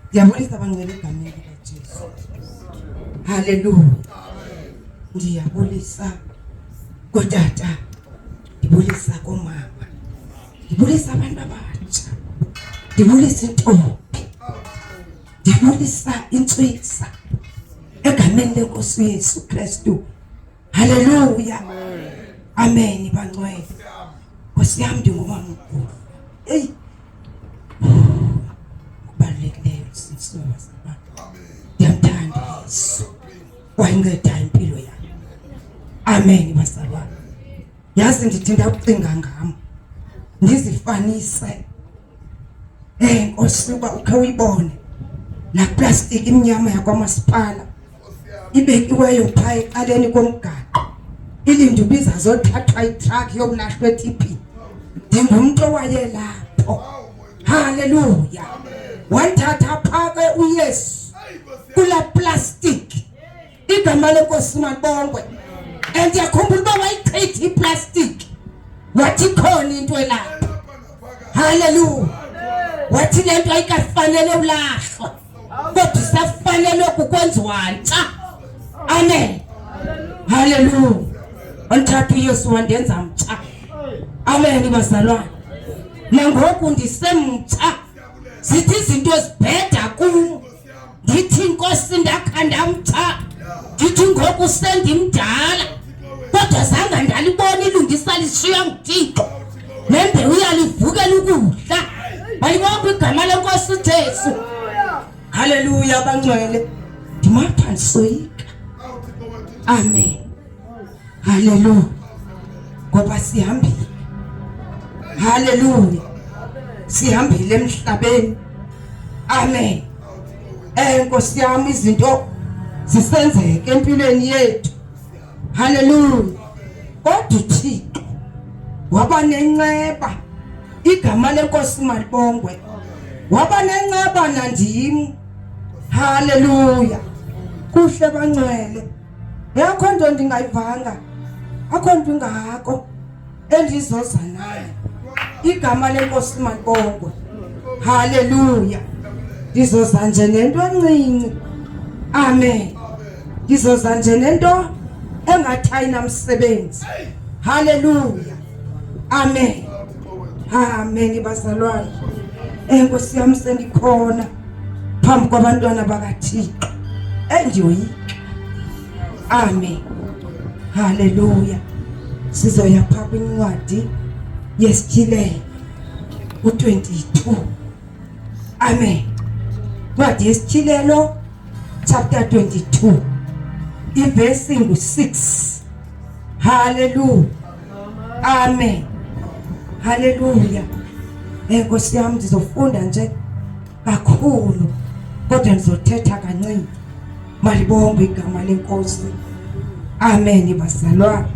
Ndiyabulisa bangcwele egameni likaJesu. Haleluya. Ndiyabulisa kotata, ndibulisa komama, ndibulisa abantu abatsha, ndibulisa intombi, ndibulisa intswisa egameni lenkosi uYesu Kristu. Haleluya. Amen bangcwele. Nkosi yami ndingumamkhulu. Hey. Kubalulekileyo sisi wazalwane. Ndiyamthanda Yesu. Wayinceda impilo yami. Amen bazalwane. Yazi ndithi ndakucinga ngam. Ndizifanise. Eh Nkosi uba ukhe uyibone. La plastic imnyama yakwamasipala. Ibekiweyo phaa ecaleni komgaqo. Ilinde ubiza zothathwa itruck yokulahlwa etipini. Ndingumntu owayelapho. Haleluya. Wandithatha phaa ke uYesu kula plastic. Igama lenkosi malibongwe. And ndiyakhumbula uba wayichitha iplastic. Wathi khona into elapha. Haleluya. Wathi le nto ayikafanele ulahlwa. Kodwa isafanele kukwenziwa ntsha. Amen. Haleluya. Wandithatha uYesu wandenza mtsha. Amen bazalwane. Nangoku ndisemtsha. Zithi izinto zibheda kum. Ndithi Nkosi ndakha ndamtsha. Ndithi ngoku sendimdala. Kodwa zange ndalibona ilungisa lishiywa nguThixo. Nembewu yalivukela ukudla. Malibongwe igama lenkosi uJesu. Haleluya bangcwele. Ndimapha ndisoyika. Amen. Haleluya. Ngoba sihambile. Haleluya. Sihambile emhlabeni. Amen. Eh Nkosi yami izinto zisenzeke empilweni yethu. Haleluya. Kodwa uThixo waba nenceba. Igama lenkosi malibongwe. Waba nenceba nandim. Haleluya. Kuhle bangcwele. Yakho nto ndingayivanga. Akho nto ingako endizoza nayo. Igama lenkosi malibongwe. Haleluya. Ndizoza nje nento encinci. Amen. Ndizoza nje nento engathi ayinamsebenzi. Haleluya. Amen. Amen bazalwane. Enkosi yami sendikhona phambi kwabantwana bakaThixo. Endiyoyika. Amen. Haleluya. Sizoya pha kwincwadi yesityhilelo u-22. Amen. Incwadi yesityhilelo chapter 22 ivesi ngu-6. Haleluya. Amen. Haleluya. Eh Nkosi yami ndizofunda nje kakhulu kodwa ndizothetha kancinci. Malibongwe igama lenkosi. Amen bazalwane.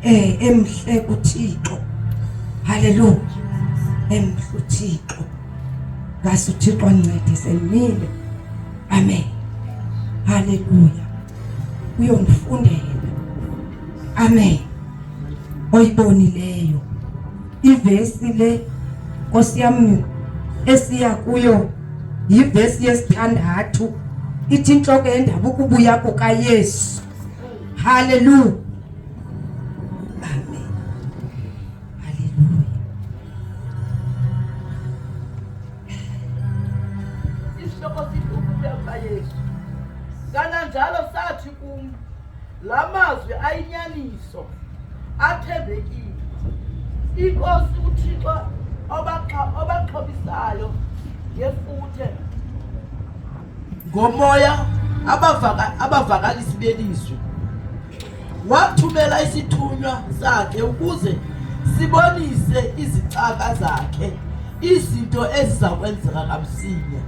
Eh emhle kuThixo. Haleluya. Emhle uThixo. Ngase uThixo ancede senimile. Amen. Haleluya. Uyongifundela. Amen. Oyibonileyo ivesi le Nkosi yami esiya kuyo yivesi yesithandathu ithi intloko yendaba ukubuya kukaYesu. Haleluya. Amen. Haleluya. Isihloko sithi ukubuya kukaYesu. Kananjalo sathi kum, la mazwi ayinyaniso, athembekile. INkosi uThixo obaxhobisayo ngefuthe ngomoya abavakalisi belizwi. Wathumela isithunywa sakhe ukuze sibonise izicaka zakhe izinto eziza kwenzeka kamsinya.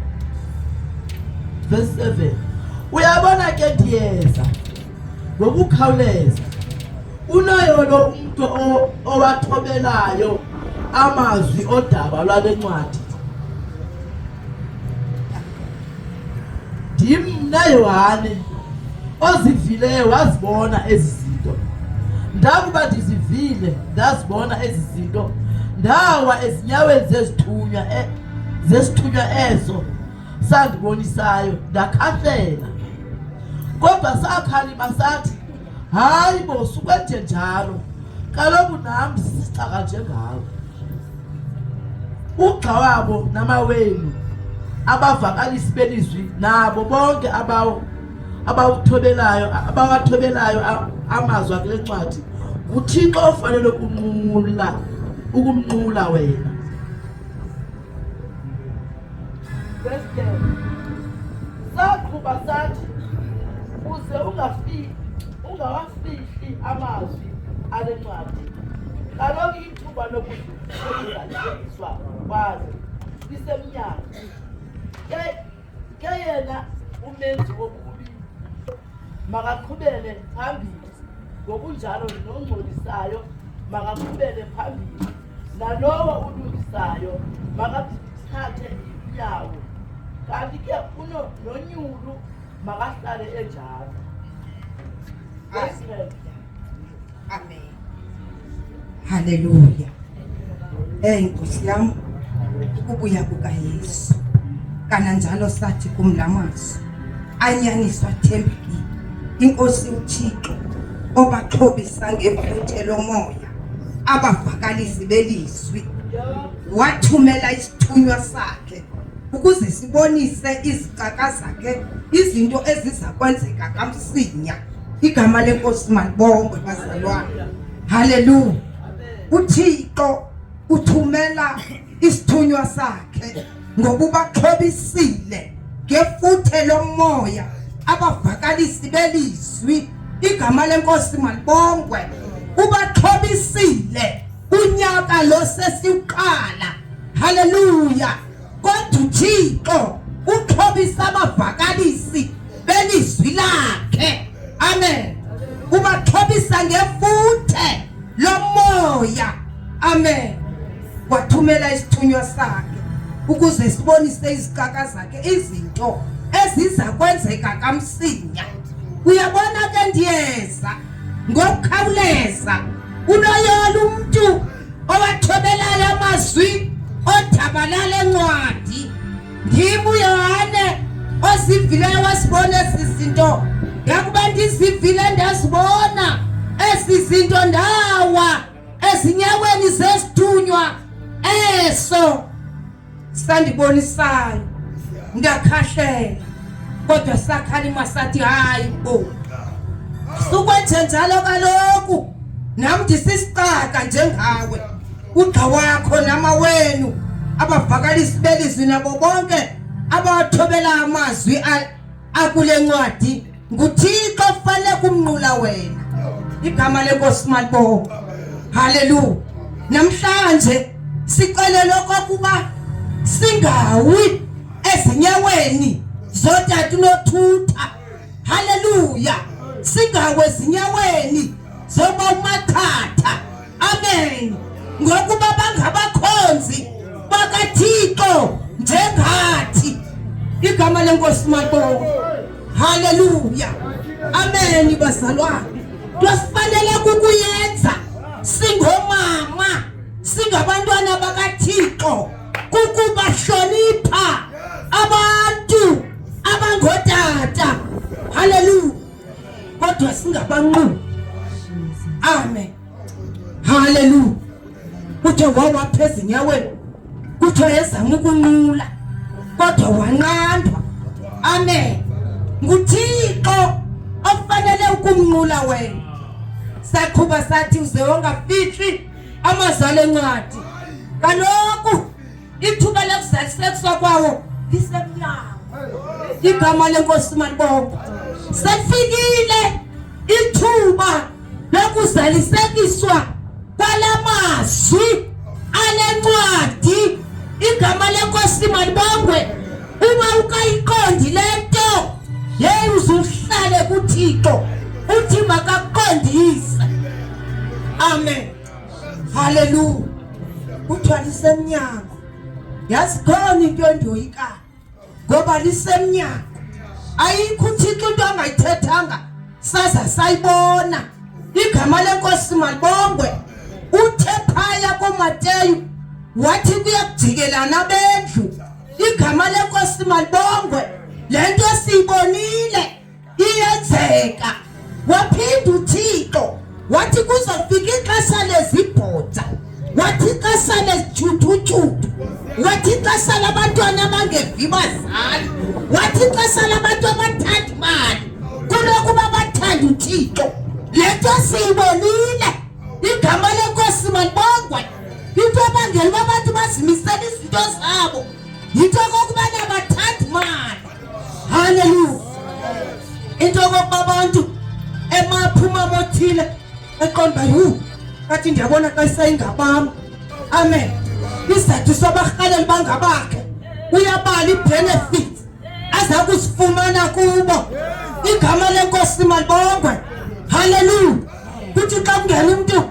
Verse 7. Uyabona ke ndiyeza ngokukhawuleza. Unoyolo umntu owathobelayo amazwi odaba lwale ncwadi. Ndim mna Yohane ozivileyo wazibona ezi zinto. Ndakuba ndizivile ndazibona ezi zinto, ndawa ezinyaweni zezithunywa e, zesithunywa ezo sandibonisayo ndakhahlela. Kodwa sakhalima sathi, hayi bo, sukwenje njalo, kaloku nam ndisisicaka njengawe. Ugxa wabo namawenu abavakalisi belizwi nabo bonke abawo abawuthobelayo abawathobelayo amazwi akule ncwadi nguThixo ofanele ukunqula ukumnqula wena. Verse 10. Saqhuba sathi uze ungafihli ungawafihli amazwi ale ncwadi kaloku ithuba lokuzalisekiswa kwazo lisemnyango. Ke Ke yena umenzi wobubi makaqhubele phambili, ngokunjalo nongcolisayo makaqhubele phambili, nalowo ulungisayo makathathe inyawo, kanti ke nonyulu makahlale enjalo. Amen. Haleluya. Hey Nkosi yam, ukubuya kukaYesu. Kananjalo sathi kum la mazwi anyaniswa athembekile. INkosi uThixo obaxhobisa ngefuthe lomoya abavakalisi belizwi wathumela isithunywa sakhe ukuze sibonise izicaka zakhe izinto eziza kwenzeka kamsinya. Igama lenkosi malibongwe bazalwane. Haleluya. UThixo uthumela isithunywa sakhe ngokubaxhobisile ngefuthe lomoya abavakalisi belizwi. Igama lenkosi malibongwe. Ubaxhobisile unyaka lo sesiwuqala. Haleluya. Kodwa uThixo uxhobisa abavakalisi belizwi lakhe. Amen. Ubaxhobisa ngefuthe lomoya. Amen. Wathumela isithunywa sakhe ukuze sibonise izicaka zakhe izinto eziza kwenzeka kamsinya. Uyabona ke ndiyeza ngokukhawuleza. Unoyola umntu owathobelayo amazwi odaba lale ncwadi. Ndim uYohane ozivileyo wasibona ezi zinto. Ndakuba ndizivile ndazibona ezi zinto ndawa ezinyaweni zesithunywa eso sandibonisayo ndakhahlela kodwa sakhalima sathi hayi bo sukwenjenjalo kaloku nam ndisisicaka njengawe ugxa wakho namawenu abavakalisi belizwi nabo bonke abawathobela amazwi akule ncwadi nguThixo ofanele kumnqula wena. Igama lenkosi malibongwe. Haleluya. Namhlanje sicelelwe okokuba singawi ezinyaweni zotata uNothutha. Haleluya. Singawi ezinyaweni zoba uMaqhatha. Amen. Ngokuba bangabakhonzi bakaThixo njengathi. Igama lenkosi malibongwe. Haleluya. Amen bazalwane. Into kukuyenza singomama, singabantwana bakaThixo kukubahlonipha abantu abangotata. Haleluya. Kodwa singabanquli. Amen. Haleluya. Kuthiwa wawapha ezinyaweni, kuthiwa ezama ukunqula kodwa wanqandwa. Amen. NguThixo ofanele ukumnqula wena. Saqhuba sathi uze ungafihli amazwi ale ncwadi. Kaloku ithuba lokuzalisekiswa kwawo lisemnyango. Igama lenkosi malibongwe. Selifikile ithuba lokuzalisekiswa kwalamazwi ale ncwadi. Igama lenkosi malibongwe. Uma ukayiqondi le nto, yeyi uzuhlale kuThixo uthi makakuqondise. Amen. Haleluya. Kuthiwa lisemnyango. Yazi khona into endiyoyikayo ngoba lisemnyango. Ayikho uThixo into angayithethanga saza sayibona. Igama lenkosi malibongwe. Uthe phaya koMateyu wathi kuyakujikelana abendlu. Igama lenkosi lenkosi malibongwe. Le nto siyibonile iyenzeka. Waphinda uThixo wathi kuzofika ixesha lezibhoja, wathi ixesha lezitshuthuthuthu, wathi ixesha labantwana abangevi bazali, wathi ixesha labantu abathanda imali kunokuba bathanda uThixo. Le nto siyibonile. Igama lenkosi malibongwe. Into ebangela uba abantu bazimisele izinto zabo yinto okokubana bathanda imali. Haleluya. Into okokuba abantu emaphuma mothile eqonda yhu athi ndiyabona xa isayingabam. Amen. Isizathu sobarhaleli bangabakhe uyabala ii-benefits aza kuzifumana kubo. Igama lenkosi malibongwe. Haleluya. Kuthi xa kungena umntu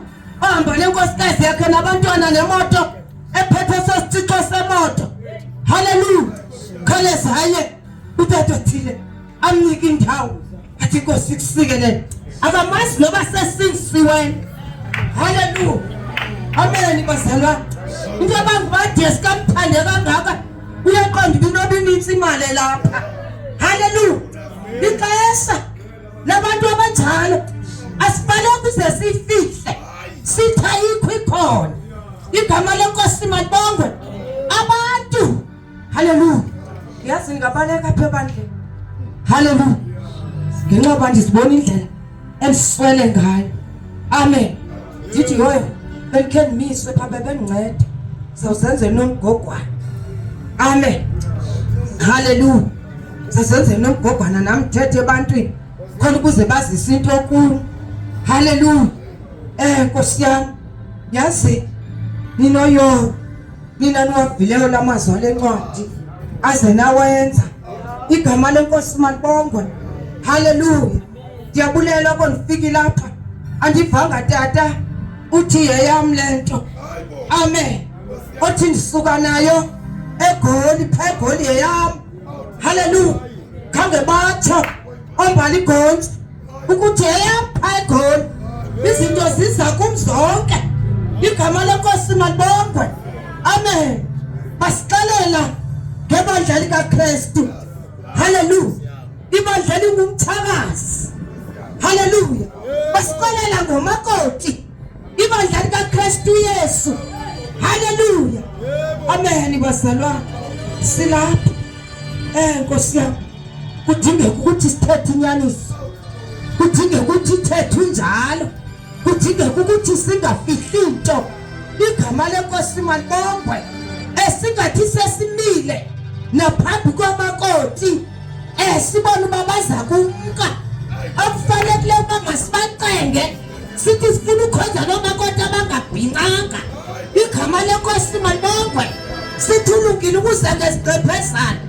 ohamba nenkosikazi yakhe nabantwana nemoto ephethe sesithixo semoto. Haleluya. Khaleza haye utata othile amnike indawo athi inkosi ikusikelele. Akamazi noba sesingisiwena. Haleluya. Amen bazalwane. Into abangubade sikamthande kangaka uyaqonda uba inoba inintsi imali elapha. Haleluya. Ixesha labantu abanjalo asifanele ukuze sifihle sithi ayikho ikhona. Igama lenkosi malibongwe. Abantu, haleluya. Yazi ndingabaleka apha ebandleni. Haleluya. Ngenxa yoba ndizibona indlela endiswele ngayo. Amen. Ndithi yoyo bendikhe ndimiswe phaa bebendinceda. Sawuzenzela nomgogwana. Amen. Haleluya. Sasenzela nomgogwana nam ndithethe ebantwini khona ukuze bazise into kum. Haleluya. Nkosi yam, yazi ninoyolo nina niwavileyo la mazwi ale ncwadi aze nawenza. Igama lenkosi malibongwe. Haleluya. Ndiyabulela oko ndifikile apha. Andivanga tata uthi yeyam le nto. Amen. Othi ndisuka nayo eGoli, phaa eGoli yeyam. Haleluya. Khange batsho ombala igontsi ukuthi yeyam phaa eGoli. Izinto ziza kum zonke. Igama lenkosi malibongwe. Amen. Basixelela ngebandla likaKristu. Haleluya. Ibandla lingumthakazi. Haleluya. Basixelela ngomakoti. Ibandla likaKristu Yesu. Haleluya. Amen bazalwane. Silapha. Nkosi yam. Kudingeka ukuthi sithethe inyaniso. Kudingeka ukuthi ithethwe injalo. Kudingeka ukuthi singafihli into. Igama lenkosi malibongwe. Esingathi sesimile naphambi kwamakoti. Sibona uba baza kumka. Okufanelekileyo uba masibacenge. Sithi sifuna ukhonza noomakoti abangabhinqanga. Igama lenkosi malibongwe. Sithi ulungile ukuze ngezigqebhezana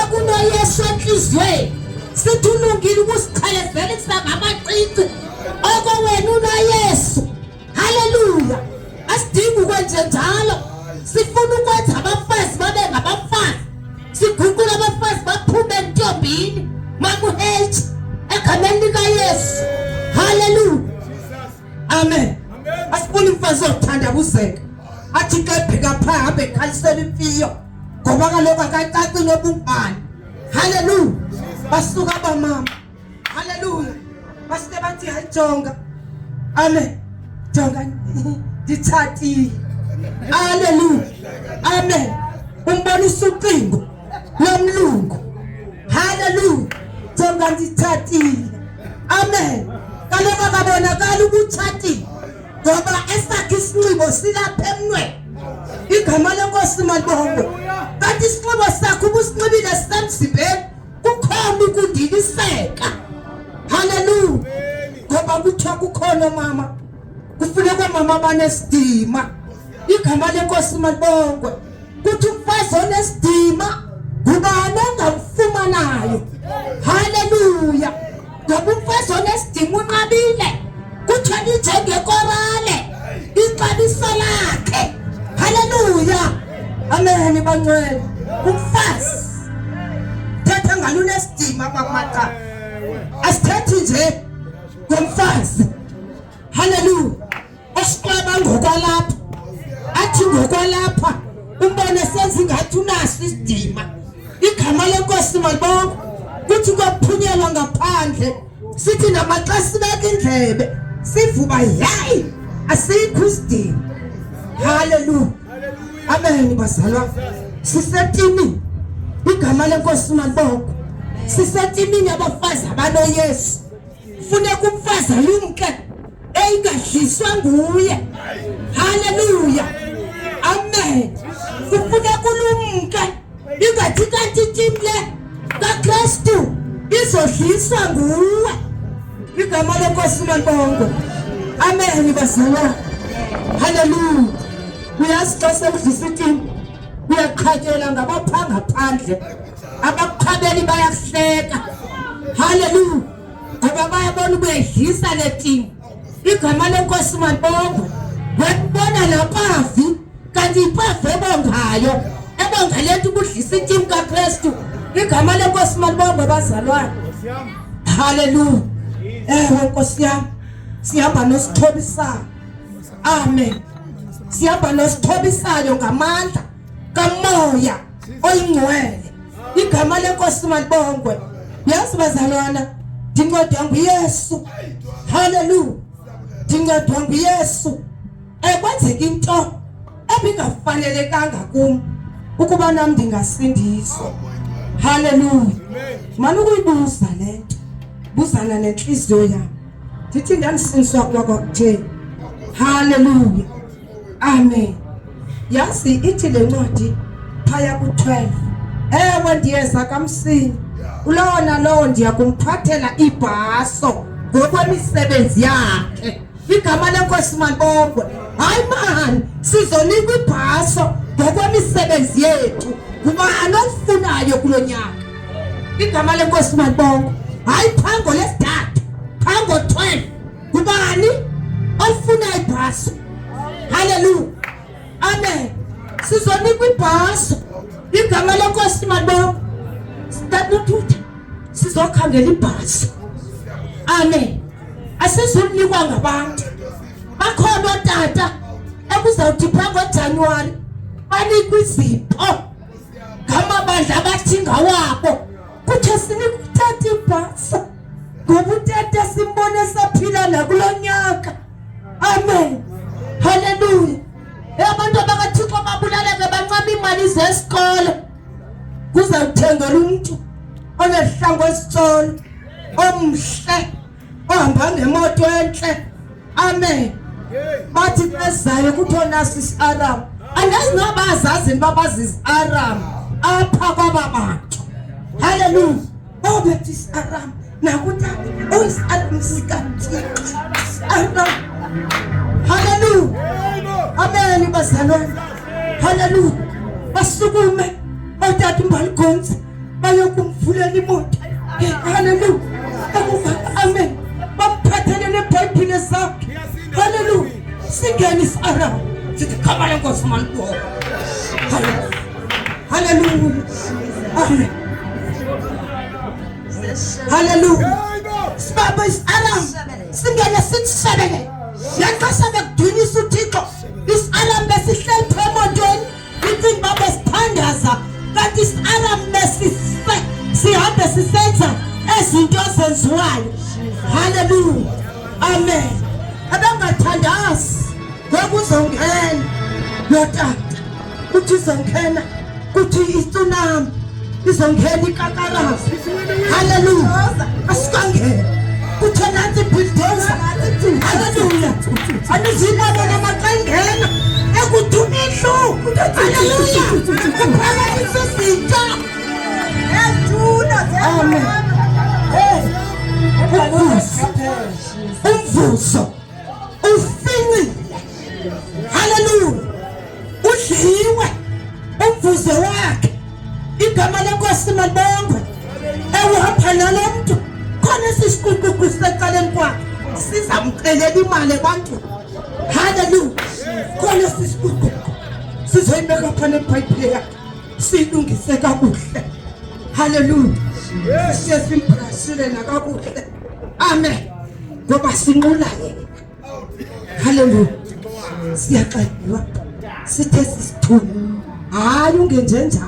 okunoYesu entliziyweni. Sithi ulungile ukusiqhelezelisa ngamacici oko wena unoYesu. Haleluya. Asidingi ukwenze njalo. Sifuna ukwenza abafazi babe ngabafazi. Siguqula abafazi baphume entombini. Makuhethi egameni likaYesu. Haleluya. Amen. Asifuni umfazi othandabuzeka. Athi xa ebheka phaa ahambe ekhalisela imfiyo. Ngoba kaloku akacaci nobungubani. Haleluya. Basuka abamama. Haleluya. Basuke bathi hayi jonga. Amen. Jonga nditshatile. Haleluya. Amen. Umbonisa ucingo lomlungu. Haleluya. Jonga nditshatile. Amen. Kaloku akabonakali ubutshatile ngoba esakhe isinxibo silapha emnweni. Igama lenkosi malibongwe. Kanti isinxibo sakhe ubusinxibile sisemzimbeni. Kukhona ukundiliseka. Haleluya. Ngoba kuthiwa kukhona omama. Kufuneka omama abanesidima. Igama lenkosi malibongwe. Kuthi umfazi onesidima ngubani ongamfumanayo? Haleluya. Ngoba umfazi onesidima unqabile. Kuthiwa linjengekorale ixabiso lakhe. Haleluya. Amen bangcwele. Umfazi thetha ngalo unesidima kwamaca. Asithethi nje ngomfazi. Haleluya. Esiqweba ngokwalapha. Athi ngokwalapha umbone senza ingathi unaso isidima. Igama Igama lenkosi malibongwe. Kuthi kwaphunyelwa ngaphandle sithi namaxa sibeka indlebe sivuba yayi asikho isidingo. Haleluya. Amen bazalwa. Sisetimini. Igama lenkosi malibongwe. Sisetimini abafazi abanoYesu. Funeka umfazi alumke eyingadliswa nguye. Haleluya. Amen. Kufuneka ulumke ingathi kanti itim le kaKristu izodliswa nguwe. Igama lenkosi malibongwe. Amen bazalwane. Haleluya. Uyazi xa sewudlisa itim uyaqhatyelwa ngabapha ngaphandle. Abakuqhabeli bayakuhleka. Haleluya. Ngoba bayabona ubuyayidlisa le team. Igama lenkosi malibongwe. Webona la pavi kanti ipavi ebongayo ebonga le nto ubudlisa iteam kaKristu. Igama lenkosi malibongwe bazalwane. Haleluya. Ewe Nkosi yami sihamba nosithobisayo. Amen. Sihamba nosithobisayo ngamandla kamoya oyingcwele. Igama lenkosi malibongwe. Yazi bazalwana, ndincedwa nguYesu. Haleluya. Ndincedwa nguYesu. Ekwenzeka into ebingafanelekanga kum ukuba nam ndingasindiswa. Haleluya. Mane ukuyibuza le nto. Buzana nenhliziyo yami. Ndithi ndandisindiswa kwakwakutheni. Haleluya. Amen. Yazi ithi le ncwadi phaya ku-12. Ewe ndiyeza kamsinya. Kulowo nalowo ndiya kumphathela ibhaso ngokwemisebenzi yakhe. Igama lenkosi malibongwe. Hayi mani, sizonikwa ibhaso ngokwemisebenzi yethu. Ngubani olifunayo kulo nyaka? Igama lenkosi malibongwe. Hayi phango lesithathu, phango 12. Ngubani olifuna ibhaso? Haleluya. Amen. Sizonikwa ibhaso. Igama lenkosi malibongwe. Sithatha sizokhangela ibhaso. Amen. Asizukunikwa ngabantu. Bakhona otata ekuzawuthi phaa ngoJanuwari banikwe izipho ngamabandla abathi ngawabo. Kuthe sinika utata ibhaso ngoba utata simbone saphila nakulo nyaka. Amen. Haleluya. Abantu abakaThixo babulaleke bancama iimali zesikolo. Kuzawuthengela umntu onehlango esitsolo omhle ohamba ngemoto entle. Amen. Bathi ezayo kuthiwa nasi isiAram. Andazi noba bazazi uba baziziAram apha kwaba bantu. Haleluya. Oh bethi isiAram nakutata oh isiAram sikaThixo. Aram. Haleluya. Amen bazalwane. Haleluya. Basukume otata uMbaligonzi bayokumvulela imoto. Haleluya. Akuva amen. Bamphathele neBhayibhile zakhe. Haleluya. Singene isiAram. Sithi khama lenkosi malibonga. Haleluya. Haleluya. Amen. Haleluya. Sibaba isiAram. Singene sithi sebele. Ngexesha bekudunyisa uThixo. Isiaram besihleli pha emotweni. Icinga uba besithandaza kanti isiaram besise sihambe sisenza ezinto ezenziwayo. Haleluya. Amen. Ebengathandazi ngoba uzongena lo tata. Uthi uzongena kuthi itsunami izongena ikakarazi. Haleluya. Asikangena. Kuthe nansi ibhildoza. Haleluya. Anizibona noma xa ingena ekuduma indlu. Haleluya. Kuphakamisa izinto. Amen. Hey. Umvuzo. Umvuzo. Ufincile. Haleluya. Udliwe umvuzo wakhe. Igama lenkosi malibongwe. Ewuhamba nalo mntu khona esisiquququ sisecaleni kwakhe sizamcelela imali ebantwini. Haleluya. Khona esisiquququ sizoyibeka phana ebhayibhile yakhe siyilungise kakuhle. Haleluya. Siye simbrashile nakakuhle. Amen. Ngoba sinqula yena. Haleluya. Siyaxelelwa sithe sisithunywa. Hayi ungenjenjalo.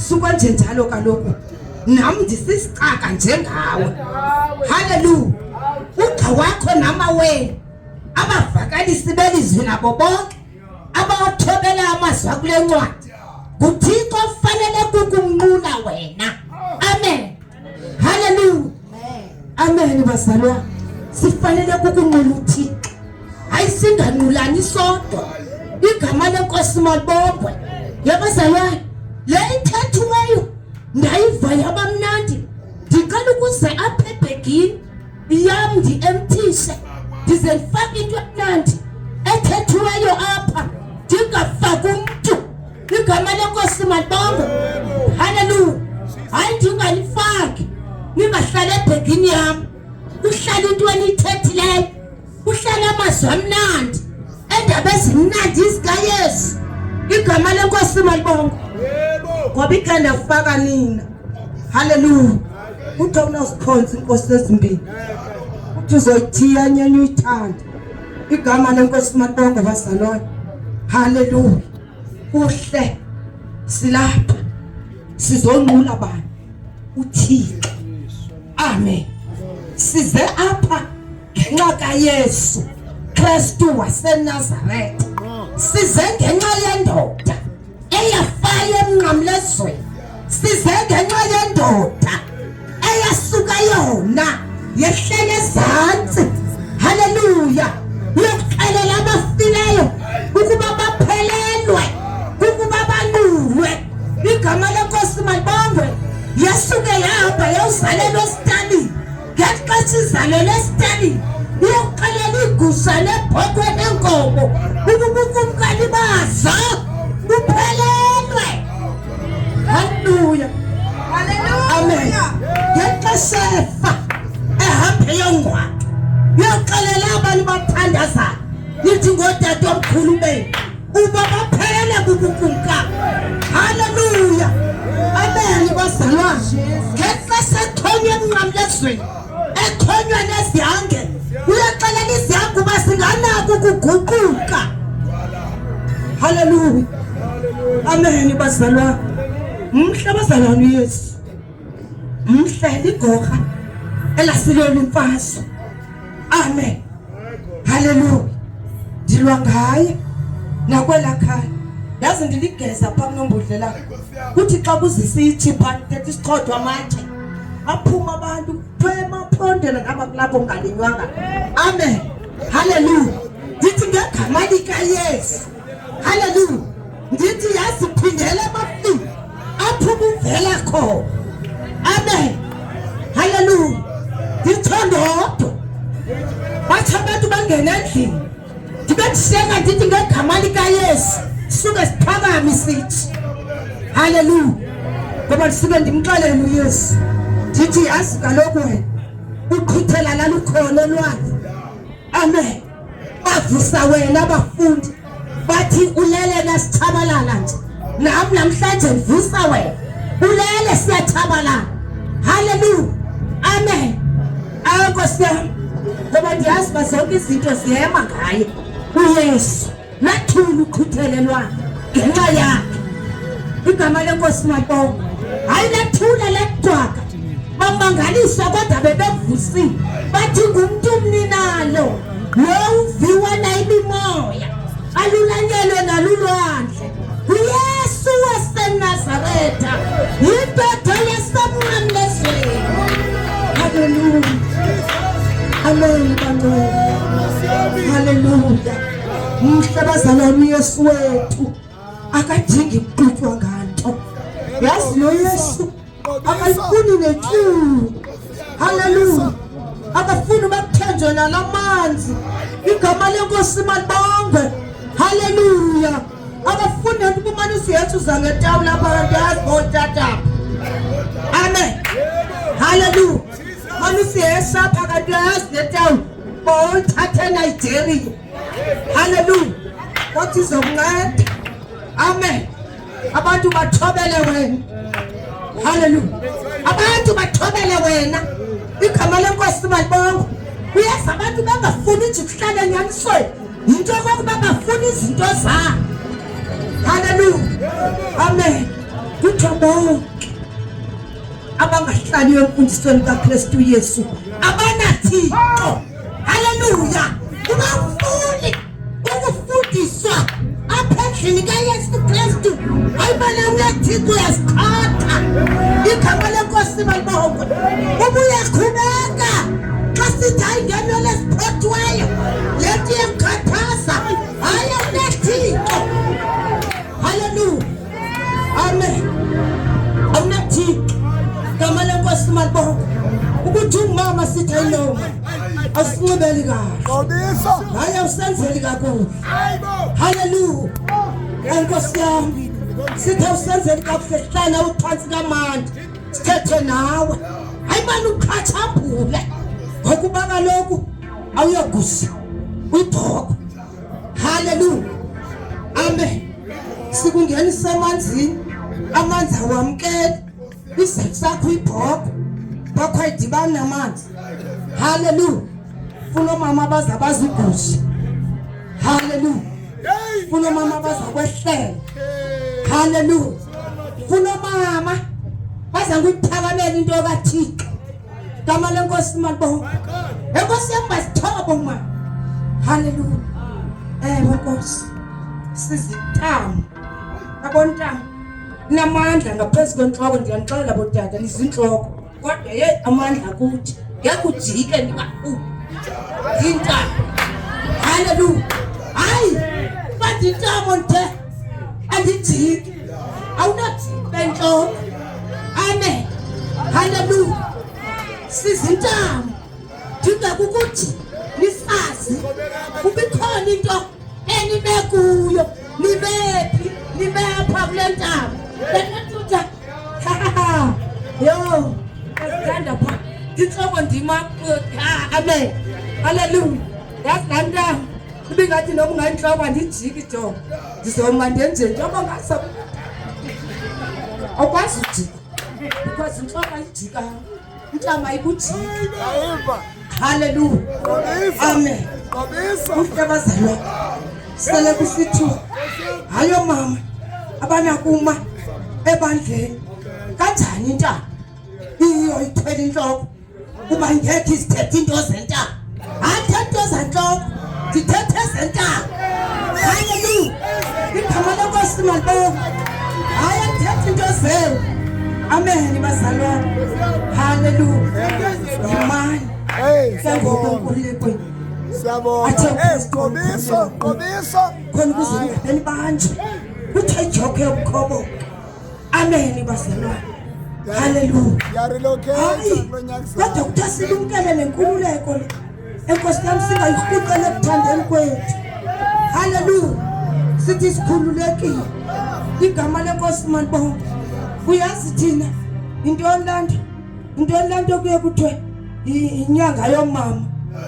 Sukwenjenjalo kaloku nam ndisisicaka njengawe. Haleluya. Ugxa wakho namawenu abavakalisi belizwi nabo bonke abawathobela amazwi akule ncwadi nguThixo ofanele kukunqula wena. Amen. Haleluya. Amen bazalwane. Sifanele kukunqula uThixo. Hayi singanqulani sodwa. Igama lenkosi malibongwe. Yabazalwane, le ithethiweyo ndayiva yabamnandi. Ndicela ukuze apha ebhegini yam ndi-emthishe ndize ndifake into emnandi ethethiweyo apha ndingafaki umntu. Igama lenkosi malibongwe. Haleluya. Hayi ndingalifaki ningahlali ebhegini yam, kuhlala into eniyithethileyo, kuhlala amazwi amnandi, endaba ezimnandi zikaYesu. Igama lenkosi malibongwe. Ngoba ikhe ndafaka nina. Haleluya. Uthi awunazikhonza inkosi ezimbini, uthi uzoyithiya nyenye uyithande. Igama lenkosi malibongwe bazalwane. Haleluya. Kuhle silapha sizonqula bani? uThixo. Amen. Size apha ngenxa kaYesu Kristu waseNazaretha. Size ngenxa yendoda eyafayo emnqamlezweni. Size ngenxa yendoda eyasuka yona yehlela ezantsi. Haleluya. Yokuxelela abafileyo ukuba baphelelwe kukuba banqulwe. Igama lenkosi malibongwe. Yasuke yahamba yawuzalelwa esitalini. Ngexesha izalelwe esitalini iyokuxelela iigusha neebhokhwe neenkomo ukuba ukumkani bazo buphelelwe. Haleluya. Amen. Ngexesha efa ehamba eyongcwatywa uyoxelela abantu bathandazayo nithi ngootata omkhulu benu uba baphelele bubukumkani. Haleluya. Amen bazalwane. Ngexesha exhonywe emnqamlezweni exhonywa nezihange uyoxelela izihange uba singanako ukuguquka. Haleluya. Amen bazalwane. Mhle bazalwane uYesu. Mhle ligorha elasilwela imfazwe. Amen. Haleluya. Ndilwa ngaye nakwela khaya. Yazi ndiligeza phaa kunombodlela. Kuthi xa kuzisa itshi phaa ndithetha isichotho amatye. Aphuma abantu kuthiwa emaphondweni ngaba kulapho kungalinywanga. Amen. Haleluya. Ndithi ngegama likaYesu. Haleluya. Ndithi yazi phindela emafini apho ubuvela khona. Amen. Haleluya. Nditsho ndodwa. Bathi abantu bangena endlini. Ndibe ndihleka ndithi ngegama likaYesu suke siphakame sithi. Haleluya. Ngoba ndisuke ndimxelele uYesu. Ndithi yazi kaloku wena uqhithela lalukholo lwakhe. Amen. Bavusa wena abafundi bathi ulele nasithabalala nje. Nam namhlanje ndivusa wena. Ulele siyathabalala. Haleluya. Amen. Awu Nkosi yam. Ngoba ndiyazi uba zonke izinto ziyema ngaye uYesu. Lathula uqhuthele lwakhe ngenxa yakhe. Igama lenkosi malibongwe. Hayi lathula lagcwaka. Bamangaliswa kodwa bebevusile. Bathi ngumntu mninalo lo uviwa nayimimoya alulanyelwe nalulwandle. UYesu waseNazaretha yindoda yasemnqamlezweni. Haleluya. Amen bangcwele. Haleluya. Mhle bazalwane uYesu wethu akadingi kuxutywa nganto. Yazi lo Yesu akayifuni netyuwa. Haleluya. Akafuni bakuthenjwe nalamanzi. Igama lenkosi malibongwe. Haleluya. Akafuni nento ubumane usuyethi uza ngetawula apha kanti yazi bootata. Amen. Haleluya. Mane usiyesa apha kanti uyayazi netawula. Bowuyithathe eNigeria. Haleluya. Kodwa izokunceda. Amen. Abantu bathobele wena. Haleluya. Abantu bathobele wena. Igama lenkosi malibongwe. Uyazi abantu bengafuni nje ukuhlala enyanisweni. Yinto yokokuba bafuna izinto zabo. Haleluya. Amen. Kuthiwa bonke abangahlaliyo emfundisweni kaKristu Yesu abanaThixo. Haleluya! Ungafuni ukufundiswa apha endlini kaYesu Kristu. Hayi bana uyaThixo uyasiqhatha. Igama lenkosi malibongwe. Uba uyaqhubeka xa sithi hayi ngenwele eziphothiweyo le nto iyakukhathaza. Hayi awunaThixo. Haleluya. Amen. Awunathixo. Gama lenkosi malibongwe. Ukuthi ungumama sithi ayiloma. Awusinxibeli kahle. Qobisa. Hayi awusenzeli kakuhle. Haleluya. Enkosi yami. Sithi awusenzeli kakuhle hlala uphantsi kamandi. Sithethe nawe. Hayi mani ukhathambule. Ngokuba kaloku awuyogusa. Uyibhoko. Haleluya. Amen. Sikungenisa emanzini. Amanzi awamkeli. Isifo sakho ibhoko. Bhoko ayidibani namanzi. Haleluya. Funa omama abaza bazigusha. Haleluya. Funa omama abaza kwehlela. Haleluya. Funa omama baza kuyiphakamela into kaThixo. Gama lenkosi malibonga. Enkosi yami basithoba uma. Haleluya. Ewe Nkosi. Sizintamo. Yabona intamo. Namandla ngaphezu kwentloko ndiyanixelela botata nizintloko. Kodwa ye amandla kuthi ngeke ujike ningaphumi. Yintamo. Haleluya. Hayi, bathi intamo ndithe andijiki. Awunajiki bentloko. Amen. Haleluya. Sizintamo. Ndinga kukuthi nisazi ubikhona into enime kuyo nimephi nimepha kule ntaba. Bendithutha. Yo, asithanda pha. Intloko ndima. Amen. Haleluya. Yazi laa ntaba ibingathi noba ungayintloko andijiki jo. Ndizoma ndenze njengoba ngasa. Awukwazi ujika because intloko ayijika intlama ayikujiki. Haleluya. Amen. Kuhle abazalwane. Sele kusithiwa hayi oomama abanakuma ebandleni. Kanjani intaba? Iyo ithwele intloko. Kuba ngekhe izithethe into zentaba. Hayi thethe into zentloko. Ndithethe ezentaba. Haleluya. Igama lenkosi malibongwe. Hayi andithethe into zenu. Amen bazalwane. Haleluya. Yimani. Hey, Ke ngoku siyabonga. enkululekweni. Siyabonga. Athe Hey, uKristu Qobiso, Qobiso. khona ukuze ningabe nibanjwe kuthiwa idyokho yobukhoboka. Amen bazalwane. Haleluya. Yarelocate Hayi, kulo nyaka kodwa kuthiwa silumkele nenkululeko le. Enkosi yam singayirhuqeli ekuthandeni kwethu. Haleluya. Sithi sikhululekile. Igama lenkosi malibongwe. Uyazi thina yintoni laa nto? Yintoni laa nto kuye kuthiwe inyanga yoomama?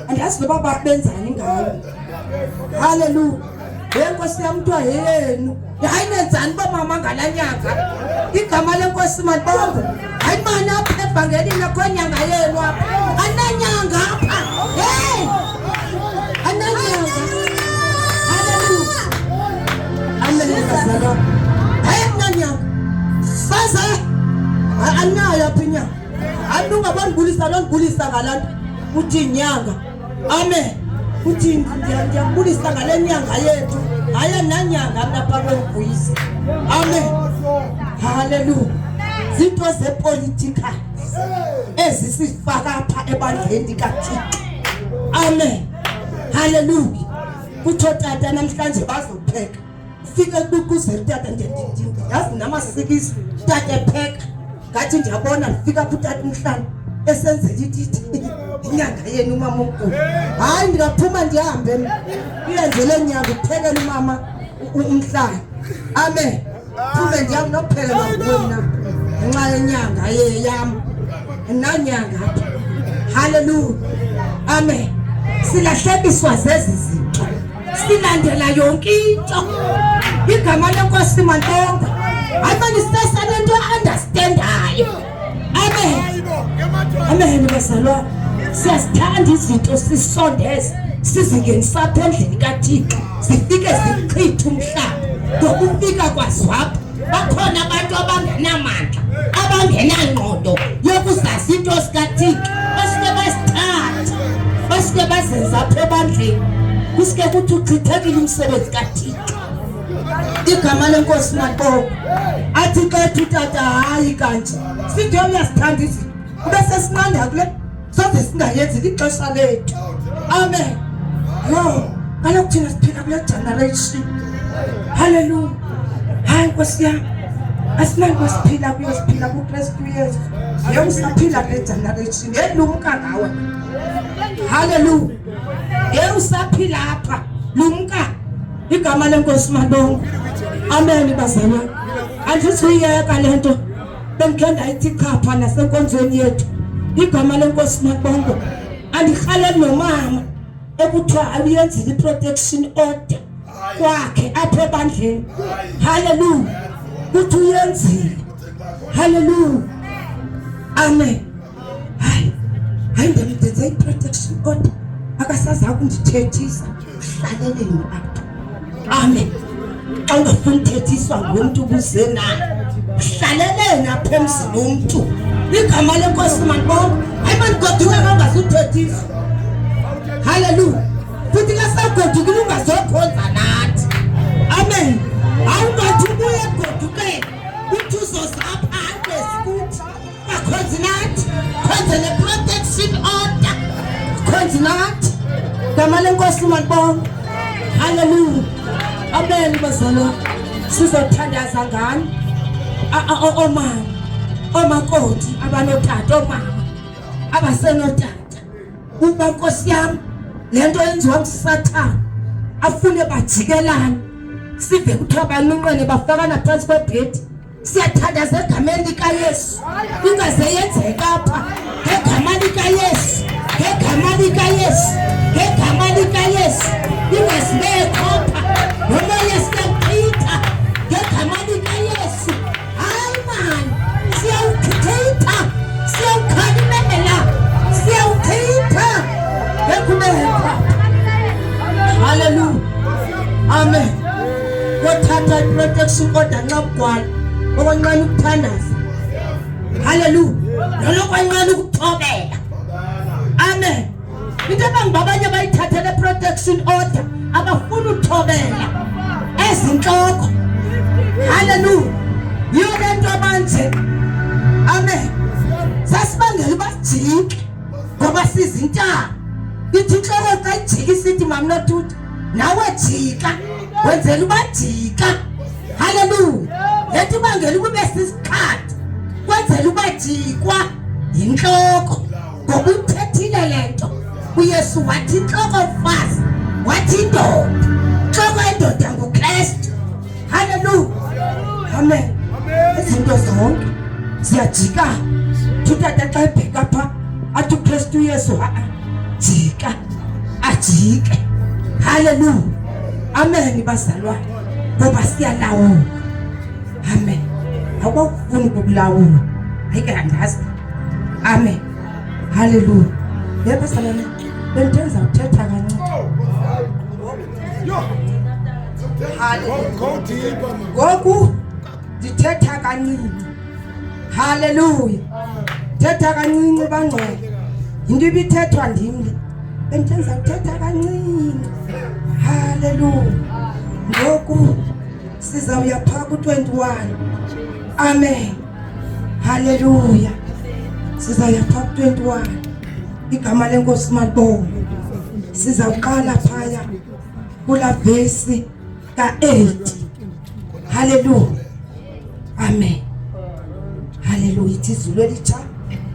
Andazi noba benzani ngayo. Haleluya. Ye nkosi yam kuthiwa yeyenu. Hayi nenzani bomama ngalaa nyanga? Igama lenkosi malibongwe. Hayi mani apha evangelini akho nyanga yenu apha. Ananyanga apha. Hey! Ananyanga. Haleluya. Amen bazalwane. Hayi ananyanga. Saza. Anayo apha inyanga. Hayi mntu ungabandibulisa nondibulisa ngalaa nto. Uthi inyanga. Amen. Uthi ndiyakubulisa ngale nyanga yethu. Hayi ananyanga mna phaa kwemvuyisa. Amen. Haleluya. Zinto zepolitika ezisifaka apha ebandleni likaThixo. Amen. Haleluya. Kuthiwa tata namhlanje bazopheka. Fike kukuze tata yazi namasikizi tata epheka. Ngathi ndiyabona ndifika apha utata umhlana esenzela ititi inyanga yenu umama omkhulu. Hayi ndingaphuma ndihambe mna. Uyenze le nyanga uphekela umama umhlana. Amen. Phume ndiyam nophekelwa nguwe mna ngenxa yenyanga yam. Nanyanga apha. Haleluya. Amen. Silahlekiswa zezi zinto. Silandela yonke into. Igama lenkosi malibongwe. Hayi mani sesa nento understandayo. Amen. Amen bazalwane. Siyazithanda izinto sisondeze sizingenisa apha endlini kaThixo sifike sichithe umhlaba ngokufika kwazwapha. Bakhona abantu abangenamandla, abangenangqondo yokuzazi into sikaThixo, basuke basithatha, basuke bazenza apha ebandleni. Kusuke kuthi uchithekile umsebenzi kaThixo. Igama lenkosi maqobo. Athi xa ethi utata hayi kanje. Sithi uyasithanda izinto. Ube sesinqanda kule soze singayenzi lixesha lethu. Amen. Yho, kaloku thina siphila kule generation. Hallelujah. Hayi Nkosi yam. Asinanto siphila kuyo siphila kuKristu Yesu. Yebo usaphila kule generation. Yelumka ngawe. Hallelujah. Yebo usaphila apha. Lumka. Igama lenkosi malibongwe. Amen bazalwane. Andizuyiyeka le nto. Bendikhe ndayithi chapha nasenkonzweni yethu. Igama lenkosi malibongwe. Andirhaleli nomama ekuthiwa aluyenzile i-protection order kwakhe apha ebandleni. Hallelujah. Kuthi uyenzile. Hallelujah. Amen. Hayi. Hayi ndemdenze i-protection order. Akasaza ukundithethisa. Hlaleleni apha. Amen. Xa ungafuni uthethiswa ngumntu ubuze naye. Hlaleleni apha emzini womntu. Igama lenkosi mandibonke. Hayi mandigoduke xa ungazuthethiswa. Hallelujah. Futhi ke sawugodukile ungazokhonza nathi. Amen. Awungathi ubuye egodukeni uthi uzozapha angesikuthi. Bakhonzi nathi. Khonze ne-protection order. Khonzi nathi. Gama lenkosi malibonke. Hallelujah. Amen bazalwane. Sizothandaza ngani? Omama, omakoti abanotata, omama abasenotata. Uba Nkosi yam le nto yenziwa nguSathana afune bajikelane. Sive kuthiwa banunqene bafakana phantsi kwebhedi. Siyathandaza egameni likaYesu ingaze yenzeka apha ngegama likaYesu ngegama likaYesu ngegama likaYesu ingazibekho apha nomoya siyawuchitha ngegama likaYesu. Hayi mani, siyawuchitha, siyawukhalimela, siyawuchitha ngekubekho. Haleluya, amen. Kothatha i-protection order nxa kugwala okwanqana ukuthandaza. Haleluya, nolokwanqana ukuthobela. Amen. Into ebanga abanye bayithathele protection order abafuna uthobela ezintloko. Haleluya, yiyo le nto abanje. Amen. Sasibangela uba sijike ngoba sizintaba. Ithi intloko xa ijika isithi mamnotuta nawe jika, wenzela uba jika. Haleluya. Le nto ibangela ukube sisikhathi kwenzela uba jikwa yintloko ngoba uyithethile le nto. uYesu wathi intloko mfazi, wathi indoda, intloko yendoda nguKristu. Haleluya, amen. Izinto zonke ziyajika. Utata xa ebheka pha athi uKristu Yesu ha jika, ajike. Haleluya, amen bazalwane, ngoba siyalawula. Amen. Awukufuni ukukulawula, hayi ke andazi. Amen. Haleluya. Yebo bazalwane, bendithe ndizawuthetha kancinci. Ngoku ndithetha kancinci. Haleluya. Thetha kancinci bangcwele. Yinto ibithethwa ndim le. Bendithe ndizawuthetha kancinci. Haleluya. Ngoku sizawuya phaa ku-21. Amen. Haleluya. Sizawuya phaa ku-21. Igama lenkosi malibongwe. Sizawuqala phaya kula vesi ka-8. Haleluya. Amen. Haleluya. Ithi izulu elitsha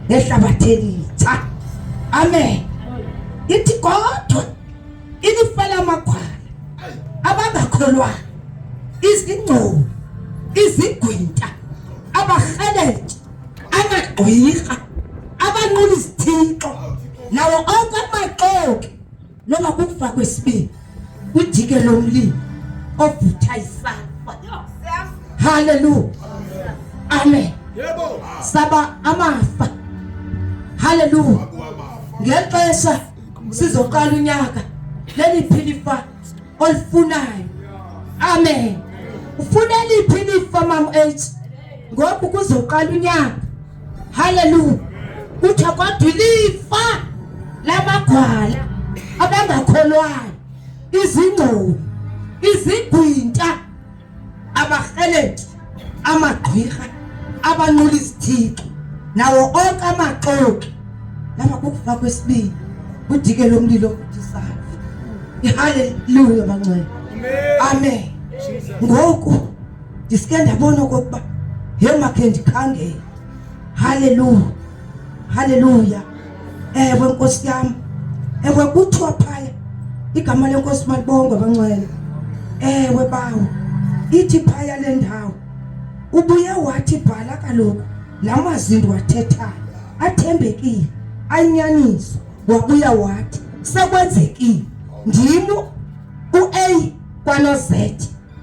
nehlabathi elitsha. Amen. Ithi kodwa ilifa lamagwala abangakholwayo, izingcobo, izigwinta, abarheleltshi, amagqwirha, abanqula izithixo, nawo onke amaxoki, noba kukufa kwesibini kwijike lomlilo ovutha isafa. Haleluya, amen. Saba amafa. Haleluya. Ngexesha sizoqala unyaka, leliphi ilifa olifunayo? Amen. Ufuna liphi ilifa mam H? Ngoku kuzoqala unyaka. Haleluya. Kuthiwa kodwa ilifa lamagwala abangakholwayo, izingxoli, izigwinta, abarheleti, amagqwirha, abanqula izithixo nawo onke amaxoki. Laba kukufa kwesibini kudike lomlilo ovuthisayo. Haleluya bangcwele. Amen. Ngoku ndisike ndabona okokuba yhe makhe ndikhangele. Haleluya. Haleluya. Ewe Nkosi yam. Ewe kuthiwa phaya igama lenkosi malibongwe bangcwele. Ewe bawo. Ithi phaya le ndawo. Ubuye wathi bhala kaloku la mazwi ndiwathethayo athembekile anyaniso. Wabuya wathi sekwenzekile. Ndim u-A kwano-Z.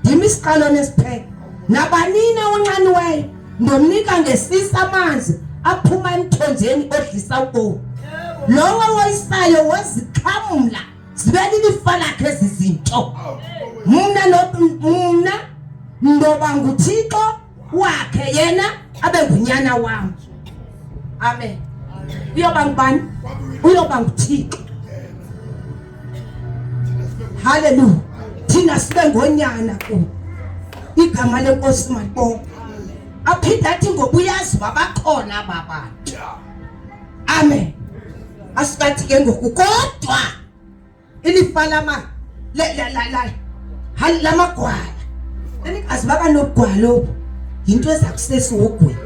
Ndim isiqalo nesiphelo. Nabanina onxaniweyo ndomnika ngesisa amanzi aphuma emthonjeni odlisa ubomi. Lowo woyisayo wozixhamla zibe lilifa lakhe ezi zinto. Mna mna ndoba nguThixo wakhe yena abe ngunyana wam. Amen. Uyoba ngubani? Uyoba nguThixo. Haleluya. Thina sibe ngonyana kubo. Igama lenkosi malibongwe. Aphinde athi ngoba uyazi uba bakhona aba bantu. Amen. Asikathi ke ngoku kodwa ilifa lama lamagwala enikazi babanobugwala obu yinto eza kusesihogweni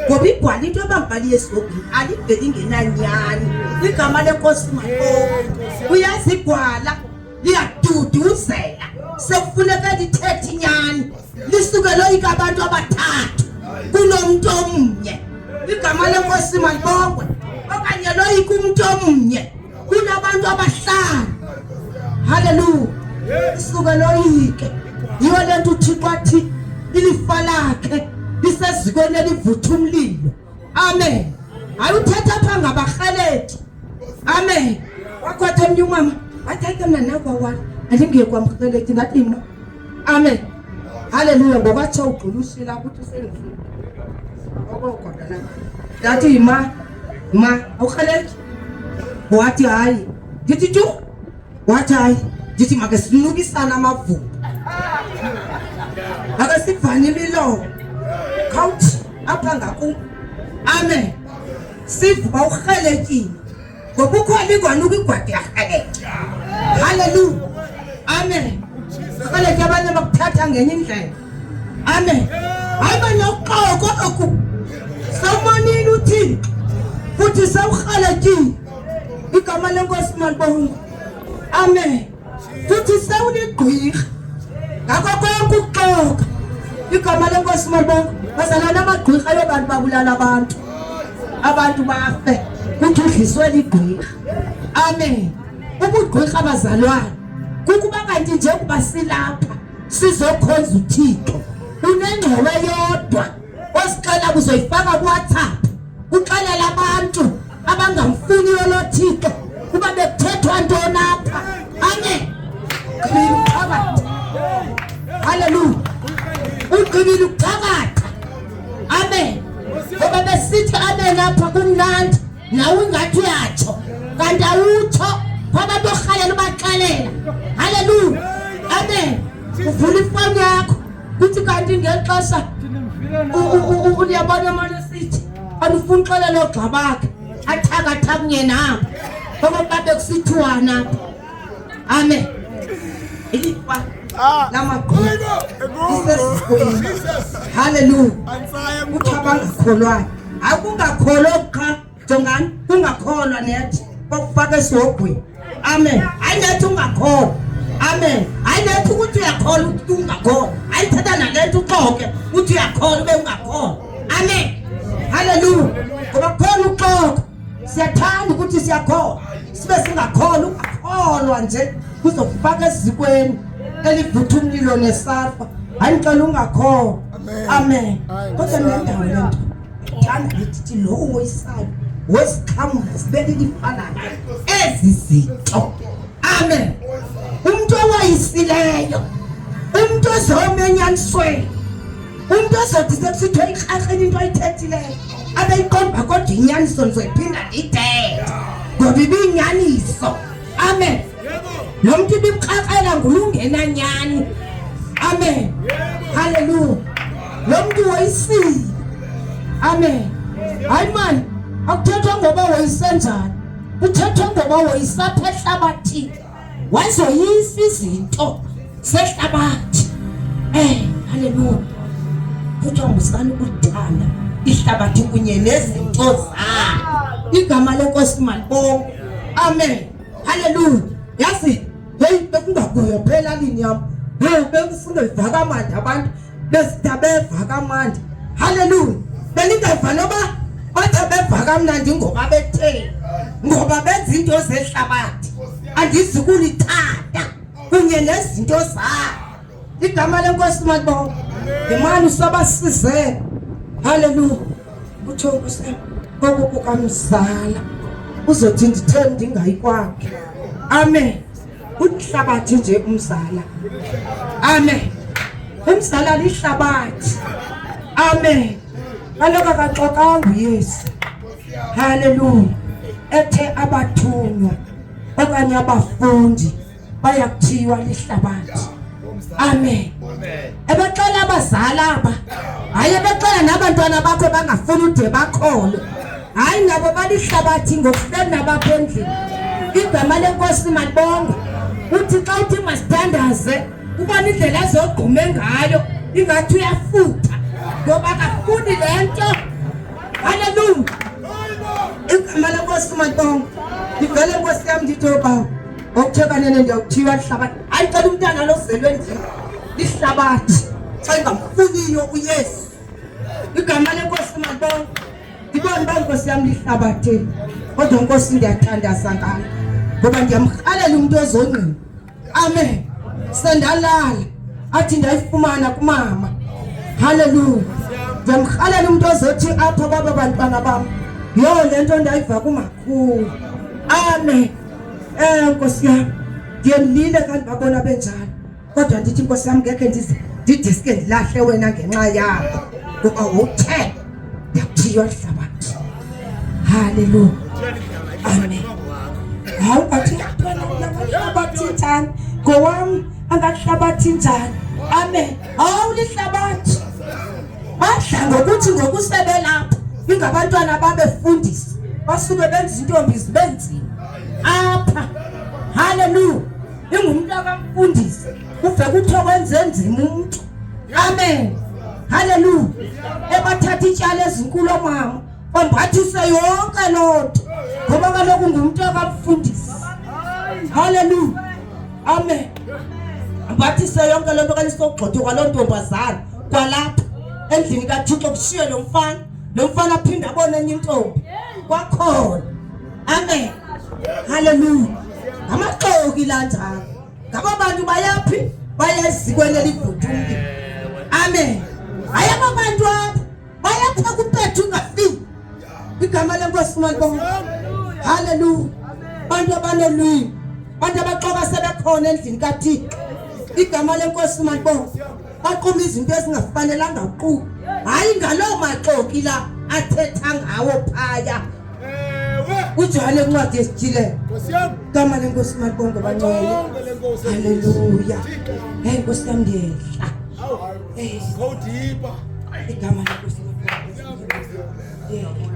ngoba igwala into ebangibali yesihogweni aliveli ingenanyani igama lenkosi malibongwe uyazi igwala liyaduduzela sekufuneka lithethe inyani lisuke loyika abantu abathathu kunomntu omnye igama lenkosi malibongwe okanye loyika umntu omnye kunabantu abahlanu haleluya isuke loyike yiyo le nto uthixo athi ilifa lakhe lisezikweni elivutha umlilo amen hayi uthetha apha ngabarheleti amen wakhwatha omnye umama wathi hayi ke mna nakwawala andinguye kwamrheleti ngathi mna amen haleluya ngoba tsho ugxulushile ukuthi usendlini okokodwa na ndathi yima ma awurheleki wathi hayi ndithi tu wathi hayi ndithi make sinukisane amavumba make sivane imilomo khawuthi apha ngakum amen sivuba urhelekile ngoba ukhona ingwanuka igwadi yarheleka haleluya amen rheleke abanye bakuthatha ngenye indlela amen hayi banoxoko oku sawumonile uthixo futhi sewurhelekile igama lenkosi malibongwe amen futhi sewuligqwirha ngakho konke ukuxoka igama lenkosi malibongwe bazalwane amagqwirha ayobantu babulala abantu abantu bafe kuthi udliswe ligqwirha amen ubugqwirha bazalwane kukuba kanti njengoba silapha sizokhonza uthixo unengxowa yodwa osixela kuzoyifaka kuWhatsApp uxelela abantu abangamfuniyo lo Thixo kuba bekuthethwa ntoni apha amen ugqibile ukuthakatha haleluya ugqibile ukuthakatha amen ngoba besithi amen apha kumnandi nawe ingathi uyatsho kanti awutsho kwabantu orhalela ubaxelela haleluya amen uvula ifoni yakho kuthi kanti ngeli xesha uyabona mane sithi andifuni uxelela oogxa bakhe athakatha kunye nabo okokuba bekusithiwana apha amen ilifa Ah. lamagqwetha lisezikweni haleluya kuthiwa abangakholwayo hayi kungakholwa qha jongani kungakholwa nethi kwakufaka esihogweni amen hayi nethi ungakholwa amen hayi nethi ukuthi uyakholwa ukuthi ungakholwa hayi thetha nale nto uxoke uthi uyakholwa ube ungakholwa amen haleluya ngoba kukhona uxoka siyathanda ukuthi siyakholwa sibe singakholwa ungakholwa nje kuzokufaka ezikweni elivutha umlilo nesalfa hayi ngicela ungakholwa amen kodwa nendawo le nto thanda lithi lowo woyisayo wozixhamula zibeke ilifa lakhe ezi zinto amen umntu owayisileyo Umntu ozoma enyanisweni, umntu ozothi sekusithiwa ikrakreni into ayithethileyo abeyiqonda uba kodwa inyaniso ndizoyiphinda ndiyithethe ngoba ibiyinyaniso. Amen. Lo mntu ibimkrakrela ngulungenanyani. Amen. Haleluya. Lo mntu woyisile. Amen. Hayi mani, akuthethwa ngoba woyisenjani, kuthethwa ngoba woyisapha ehlabathini. Wazoyisa izinto zehlabathi. Haleluya. Kuthiwa musani ukuthanda ihlabathi kunye nezinto zalo. Igama lenkosi malibongwe. Amen. Haleluya. Yazi, heyi bekungakuyo phela elalini yam. Hey, bekufuna iva kamandi abantu besitha beva kamandi. Haleluya. Beningeva noba bathe beva kamnandi ngoba betheni, ngoba benza into zehlabathi. Andizukulithanda kunye nezinto zalo. Igama lenkosi malibongwe. Ngemali usabasizele. Haleluya. Utsho Nkosi yam, oku kukamzala uzothi nditheni ndingayi kwakhe. Amen. Ulihlabathi nje umzala. Amen. Umzala lihlabathi. Amen. Kaloku akaxokanga uYesu. Haleluya. Ethe abathunywa okanye abafundi bayakuthiywa lihlabathi. Amen. Ebexela abazali aba, hayi ebexela nabantwana bakho bangafuni ude bakholwe. Hayi nabo balihlabathi ngokuhleli nabapha endlini. Igama lenkosi malibongwe. Uthi xa uthi masithandaze, ubona indlela azogqume ngayo, ingathi uyafutha ngoba akafuni le nto. Haleluya. Igama lenkosi malibongwe. Ndivele nkosi yam ndithi obawo, ngokuthe kanene ndiyawuthiywa lihlabathi. Hayi cela umntana lozelwe ndim lihlabathi xa ingamfuniyo uYesu. Igama lenkosi malibongwe. Ndibone uba nkosi yam lihlabathi, kodwa nkosi ndiyathandaza ngalo ngoba ndiyamrhalela umntu ozongqina. Amen. Sendalala athi ndayifumana kumama. Haleluya. Ndiyamrhalela umntu ozothi apha kwaba bantwana bam, yho le nto ndayiva kumakhulu. Amen. Nkosi yam, ndiye ndilile xa ndibabona benjalo, kodwa ndithi nkosi yam ngekhe ndidiske ndilahle wena ngenxa yabo, ngoba wuthe ndiyakuthiywa lihlabathi. Haleluya. Amen. Hawu bathi angahlabathi njani ngowam, angahlabathi njani? Amen. Hawu lihlabathi. Badla ngokuthi ngokusebelapha ingabantwana babefundisi basuke benza intombi zibe nzima apha. Haleluya. Ingumntu akamfundisi uve kuthiwa kwenze nzima umntu. Amen. Haleluya. Ebathatha ityala ezinkulu omama bambathise yonke loo nto ngoba kaloku ngumntu akamfundisi. Haleluya. Amen. Ambathise yonke loo nto okanye sokugxothwa kwaloo ntombazana kwalapha endlini kaThixo, kushiye lo mfana. Lo mfana aphinde abone enye intombi kwakhona. Amen. Haleluya. Ngamaxoki la njalo. Ngaba bantu bayaphi? Baya ezikweni elivutha umlilo. Amen. Hayi aba bantu apha bayapha kupethu ungafiki. Igama lenkosi malibongwe. Haleluya. Bantu abanolwimi, bantu abaxoka sebekhona endlini kaThixo. Igama lenkosi malibongwe. Baquma izinto ezingafanelanga uquma. Hayi ngaloo maxoki la athetha ngawo phaya. Ujohane incwadi yesityhilelo. Igama lenkosi malibongwe bangcwele. Haleluya. Hey nkosi yam ndiyehla. Hey. Igama lenkosi malibongwe. Ndiyehla.